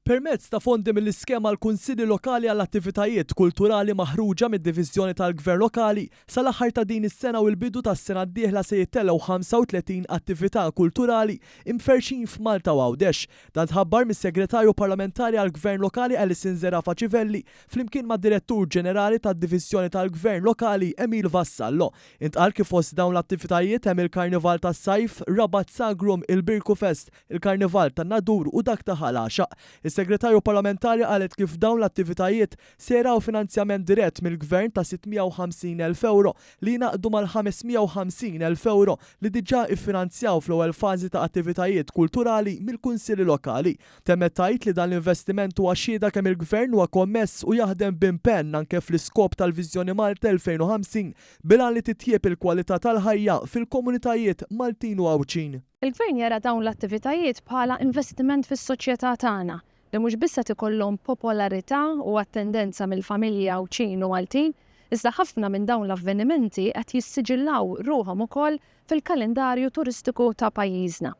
Permezz ta' fondi mill-Iskema għall-Kunsilli Lokali għall-Attivitajiet Kulturali maħruġa mid-Diviżjoni tal-Gvern Lokali, sal-aħħar ta' din is-sena u l-bidu tas-sena d-dieħla se jittellgħu 35 attività kulturali imferrxin f'Malta u Għawdex. Dan tħabbar mis-Segretarju Parlamentari għall-Gvern Lokali Alison Zerafa Civelli flimkien mad-Direttur Ġenerali tad-Diviżjoni tal-Gvern Lokali Emil Vassallo. Intqal kif fost dawn l-attivitajiet hemm il-Karnival tas-Sajf, Rabat Sagrum, il-Birku Fest, il-Karnival tan-Nadur u dak ta' Ħal Għaxaq. Is-Segretarju Parlamentari qalet kif dawn l-attivitajiet se jaraw finanzjament dirett mill-Gvern ta' 650,000 ewro li jingħaqdu mal-550,000 ewro li diġà iffinanzjaw fl-ewwel fażi ta' attivitajiet kulturali mill-Kunsilli Lokali. Temmet tgħid li dan l-investiment huwa xhieda kemm il-Gvern huwa kommess u jaħdem b'impenn anke fl-iskop tal-Viżjoni Malta 2050 bil-għan li titjieb il-kwalità tal-ħajja fil-komunitajiet Maltin u Għawdxin. Il-Gvern jara dawn l-attivitajiet bħala investiment fis-soċjetà tagħna li mhux biss qed ikollhom popolarità u attendenza mill-familji Għawdxin u Maltin, iżda ħafna minn dawn l-avvenimenti qed jissiġillaw ruħhom ukoll fil-kalendarju turistiku ta' pajjiżna.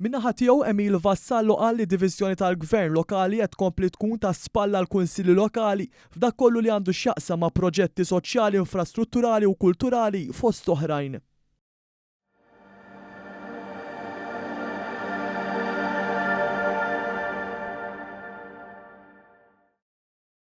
Min-naħa tiegħu, Emil Vassallo qal li d-Diviżjoni tal-Gvern Lokali qed tkompli tkun ta' spalla għall-Kunsilli Lokali f'dak kollu li għandu x'jaqsam ma' proġetti soċjali, infrastrutturali u kulturali fost oħrajn.